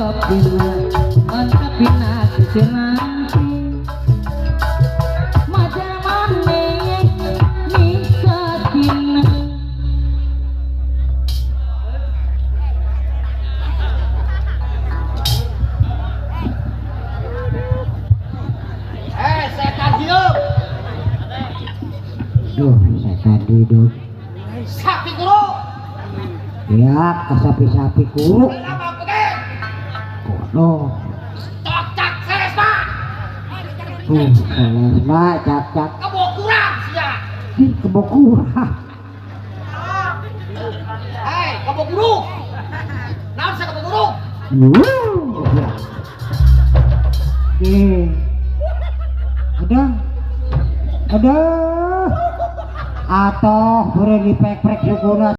Mentepina, mentepina sisi majar maneh miskin. Eh, setan hidup. Duh, setan hidup. Sapi guru. Ya, kasapi-sapi kuru. Kenapa pakai? Kono. Cok cak selesma. Selesma cak cak. Kebo kurang sia. Ih, kebo kurang. Hei, kebo guru. Naon sia kebo guru? Wuh. Eh. Ada. Ada. Atoh beureum dipek-prek sukuna.